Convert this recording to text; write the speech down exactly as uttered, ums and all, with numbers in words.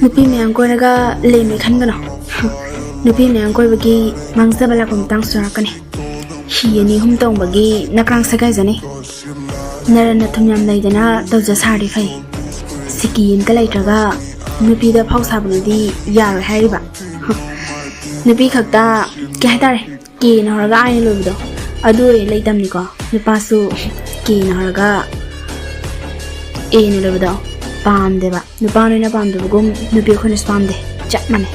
ꯅꯨꯄꯤ ꯃꯌꯥꯝ ꯀꯣꯏꯔꯒ ꯂꯦꯝꯃꯦ ꯈꯟꯒꯅꯣ꯫ ꯅꯨꯄꯤ ꯃꯌꯥꯝ ꯀꯣꯏꯕꯒꯤ ꯃꯥꯡꯖꯕ ꯂꯥꯛꯄ ꯃꯇꯥꯡꯁꯨ ꯌꯥꯎꯔꯛꯀꯅꯤ꯫ ꯍꯤ ꯑꯅꯤ ꯑꯍꯨꯝ ꯇꯣꯡꯕꯒꯤ ꯅꯀ꯭ꯔꯥꯡ ꯁꯦꯒꯥꯏꯖꯅꯤ꯫ ꯅꯔꯟ ꯅꯊꯨꯝ ꯌꯥꯝ ꯂꯩꯗꯅ ꯇꯧꯖ ꯁꯥꯔꯗꯤ ꯐꯩ꯫ ꯁꯤꯀꯤ ꯑꯝꯇ ꯂꯩꯇ꯭ꯔꯒ ꯅꯨꯄꯤꯗ ꯐꯥꯎ ꯁꯥꯕꯅꯗꯤ ꯌꯥꯔꯣꯏ ꯍꯥꯏꯔꯤꯕ꯫ ꯅꯨꯄꯤ ꯈꯛꯇ ꯀꯩ ꯍꯥꯏꯇꯥꯔꯦ, ꯀꯦꯅ ꯍꯧꯔꯒ ꯑꯥꯏꯅ ꯂꯣꯏꯕꯗꯣ, ꯑꯗꯨ ꯑꯣꯏꯔꯗꯤ ꯂꯩꯇꯝꯅꯤꯀꯣ꯫ ꯅꯨꯄꯥꯁꯨ ꯀꯦꯅ ꯍꯧꯔꯒ ꯑꯦꯅ ꯂꯣꯏꯕꯗꯣ ꯄꯥꯝꯗꯦꯕ꯫ ꯅꯨꯄꯥ ꯅꯣꯏꯅ ꯄꯥꯝꯗꯕꯒꯨꯝ ꯅꯨꯄꯤ ꯑꯩꯈꯣꯏꯅꯁꯨ ꯄꯥꯝꯗꯦ, ꯆꯞ ꯃꯥꯟꯅꯩ꯫